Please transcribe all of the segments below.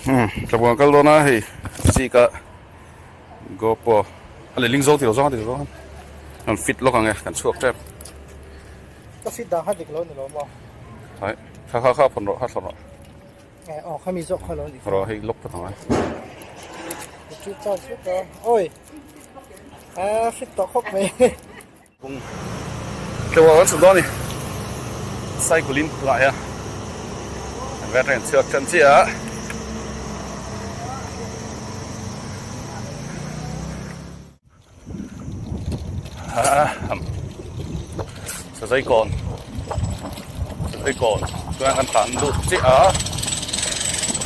Hmm, tlabung kal dawn a hei zika GoPro a lehling zo tilo zawng a tilo zawng an fit lawk ang e kan chhuak tep ka fit dan kha dik lo ni lo maw hai kha kha kha phun rawh kha thlawh rawh eh aw khami zawk kha lo ni rawh hei lawk phawt ang a chu chau chu ka oi a fit tawh khawp mai Kawng tleuh kan chhuk dawn a ni. Cycle in tunah hian an vel reng chhuak tan chiah a. Sazai kawn Sazai kawn chuan kan tlan lut chiah a.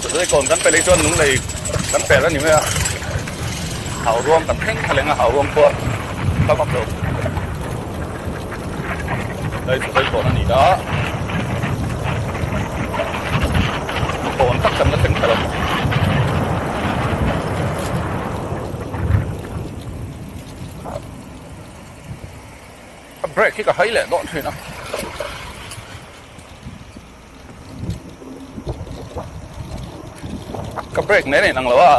Sazai kawn kan pelh hi chuan lunglei kan pel a ni mai a. Hau ruang kan thleng thla leng a hau ruang pawh ka vak lo hei chu sawi kawn a ni a kawn tak kan la thleng thla lo a brake hi ka hai leh dawn thin a. Ka break nen a inang lo a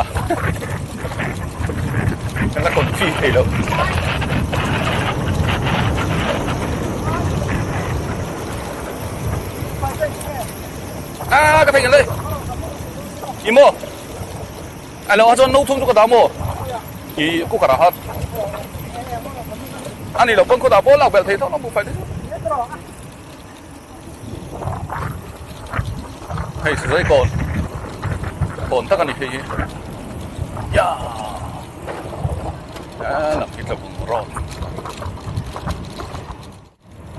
ka la confi thei lo a ka thei le i maw a lo a chuan no thum chu ka dah maw i cooker ah khan ani lo pawn khaw dah pawh lak belh thei tho lo buhfai te chu. Hei sawi kawn kawn tak a ni hei hi ya a lam hi tla bung rawt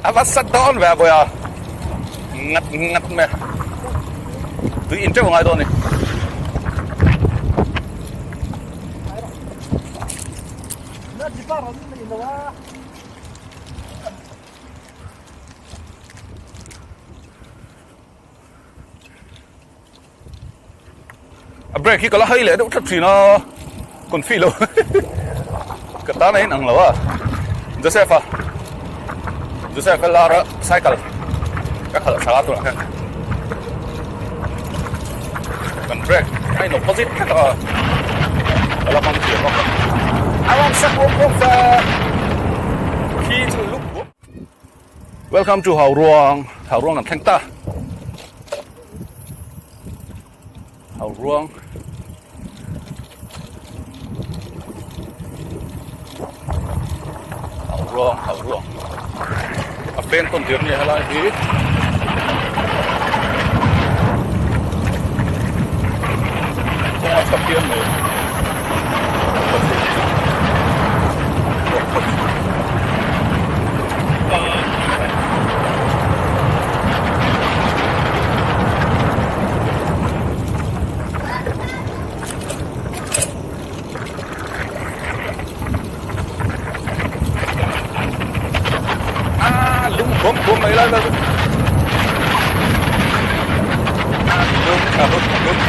a va sat dawn ve a bawiha ngat ngat mai a tui in teuh a ngai dawn a ni. A brake hi ka la hai leh deuh tlat thin a confi lo ka tan a inang lo a Joseph a Joseph a lar a cycle ka khalh thla a tunah hian kan brake a in opposite tlat a ka la hmang thiam bawk a a rawn sak ruam ruam ta khi chu luk Welcome to Hauruang Hauruang kan thleng ta Hauruang Hauruang Hauruang a peng tawn tir ni helai hi kawng a tha phian mai. A lung bawm bawm mai lai lai lung a hut hut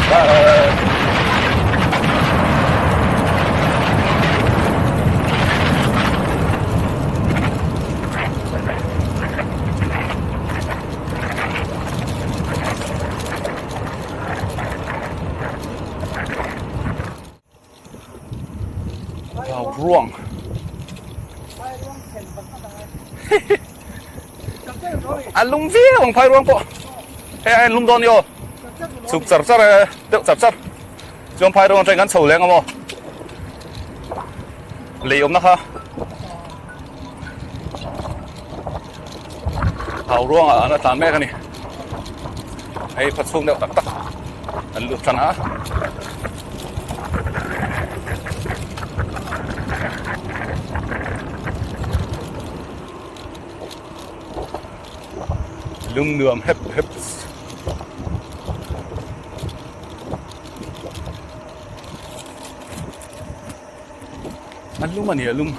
Hau ruang A lum viau ang phai ruang pawh hei a lum dawn ni aw chhuk char char e deuh char char chuan phai ruang atangin kan chho leng a maw lei awmna kha hau ruangah an la tlan mek a ni hei pha chhung deuh tak tak an lut tan a. Lung nuam hep hep a lum a ni a lum.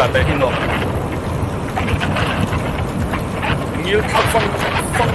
tlan leh hi nuam ngil thlak vang vang.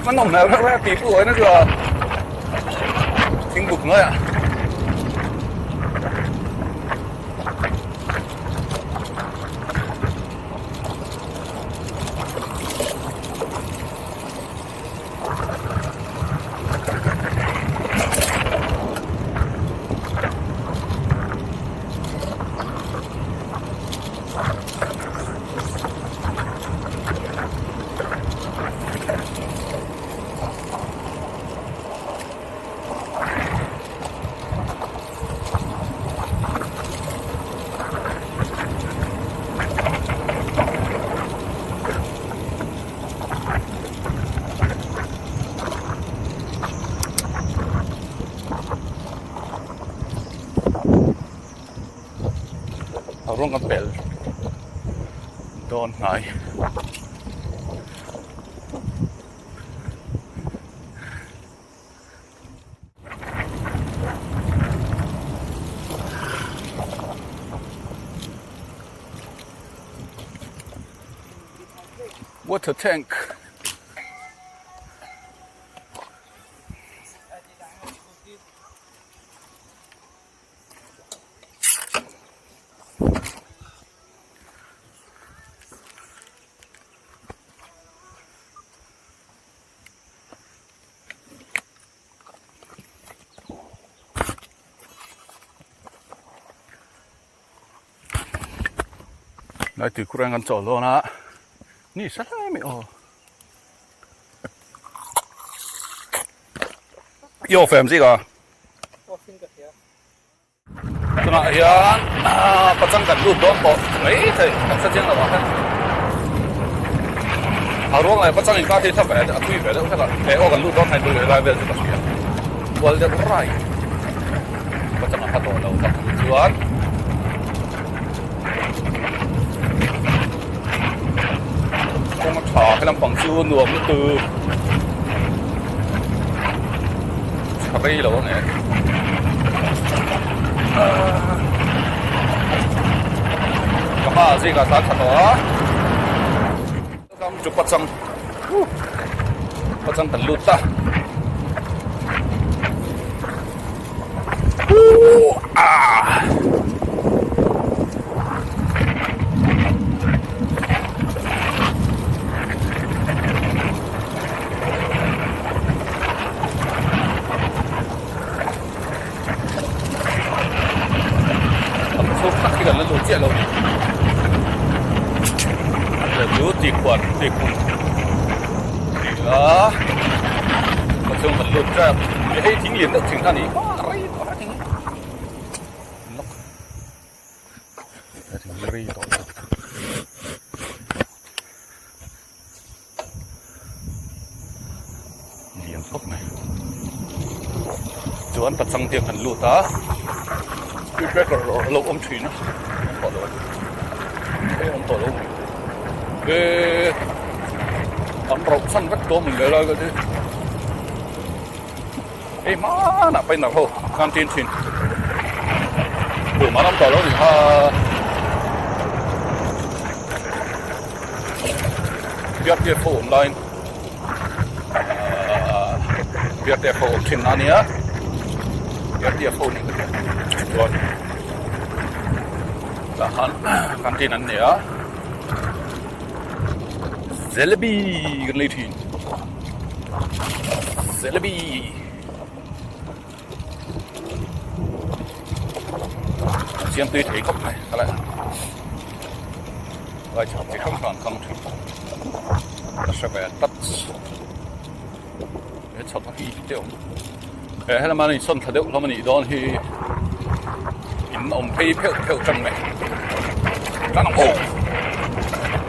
Nó nằm mèo ra tí tuổi nó vừa thing buk ngoi ah. A rawng a pel dawn hnai. Water tank. Lai tui khur ang kan chawl dawn a ni sa hlai mai aw i aw fem zik a Tunah hian pachang kan lut dawn tawh mai thei kan hre chiang lo ah hian a ruang leh pachang inkar hi tha ve a thui ve deuh hlek a he aw kan lut dawn hei bul lai vel chu ka hria kual deuh rai pachang a hla tawh lo tak chuan kawng a tha he lampang chu nuam lutuk tha rei lo ang e ka hma ah zingah tlan tha tawh a welcome to pachang pachang kan lut ta ah Chhuk tak hi kan la lut chiah lo ni. Chu ti khuan ti khum ti a ka chhung kan lut tep hei thing lian deuh thing kha ni rei tawh a thing lawk thing rei tawh Lian khawp mai. Chuan pachang te kan lut a, speed breaker a lo awm thin a, awm tawh lo a ni. Hei awm tawh lo mai. Eee an rauh chhan vek tawh mun leh lai vel hi. Hei hmanah painter ho khan tin thin. Tumah an awm tawh lo ni kha. BRTF ho awm laiin ahh BRTF ho awm thin a nia BRTF ho nih ka hria chuan tah khan canteen an nei a jalebi kan lei thin jalebi. Siam tui thei khawp mai khalai vai chhak chi hrang hrang khang thin ka hre ve tlat he chhak a hi te awm he helama an insawn thla deuh hlawm a nih dawn hi in awm phei pheuh pheuh tan mai tan ang aw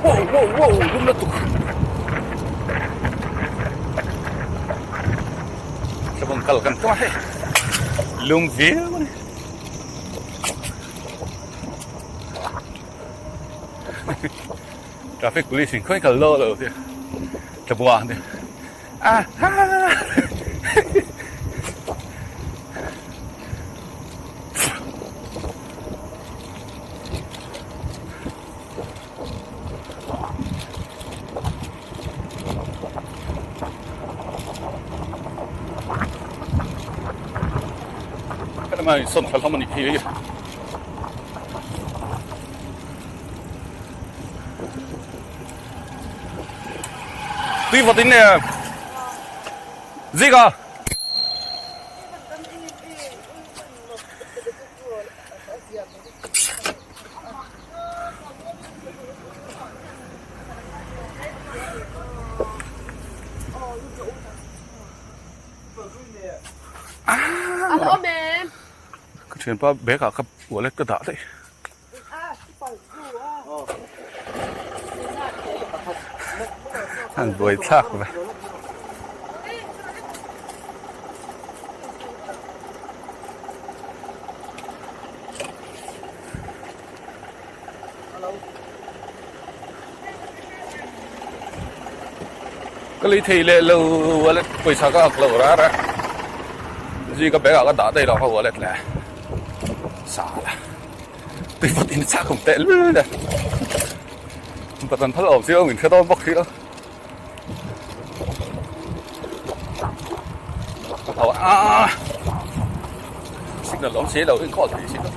wow wow wow lum lutuk. Tlabung kal kan tum a hei lung viau a ni traffic police in khawi kal lo lo tia Tlabung ah nia a ha Helama in sawn thla hlawm a nih hi. Tui vawt in nge Zika. Ka thianpa bag ah ka wallet ka dah daih. An buai thlak ve. Ka lei thei leh lo wallet pawisa ka ak lo rar a zui ka bag ah ka dah daih lo kha wallet le sa la tui vawt in chak awm teh lul a patan phal awm si lo min hre dawn bawk si lo ka tho a signal awm si lo in call thei si lo.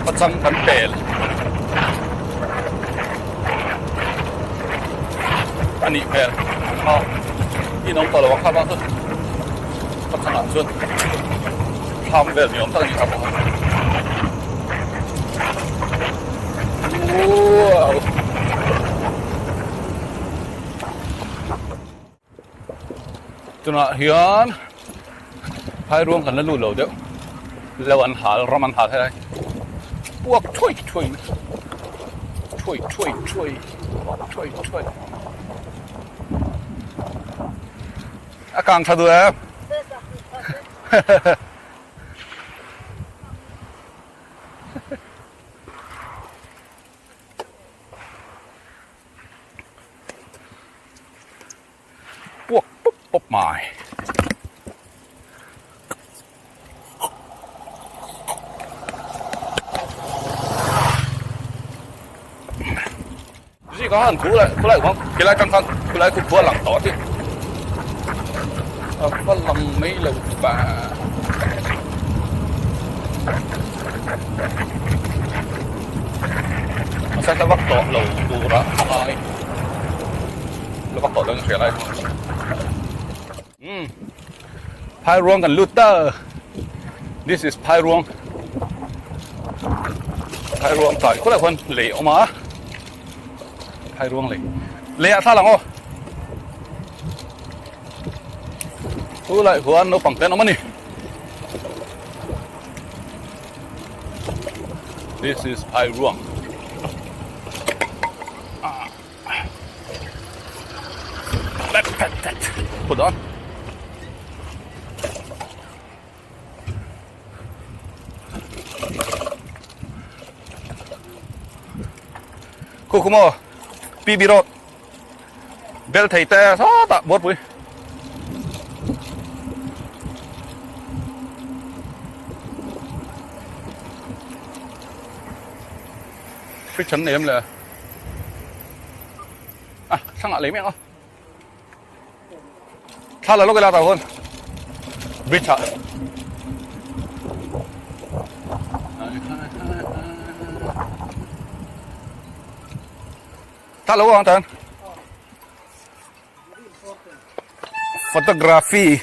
Pachang kan pel a nih hmel a in awm tawh lo ang kha vang chu pachangah chuan thlam vel ni awm tak a ni kha bawk a wow. Tunah hian phai ruang kan la lut lo deuh lo an hal ram an hal helai puak thuai thuai mai thuai thuai thuai puak thuai thuai a kang tha duh em Puak pawp pawp mai. Zika han khu lai khu lai khuang khilai tang khan khu lai khu khua lang tawh a ti. A va lang mai lo pa. A sa vak tawh lo tur a ngai. La vak tawh dawn hria lai. Um. Phai ruang kan lut ta. This is phai ruang. Phai ruang tai khawlai khuan lei awm a. Phai ruang lei. Lei ah thla lang aw. Chu lai huan naupang te an awm a ni. This is Phai ruang. Hold on. Khu khu maw PB road bel thei te sawtah buarpui. Fridge an nei em le? A thlangah lei mek a. Thla la lawk ila tah khawn bridge ah. Thla lo ang tan. Photography.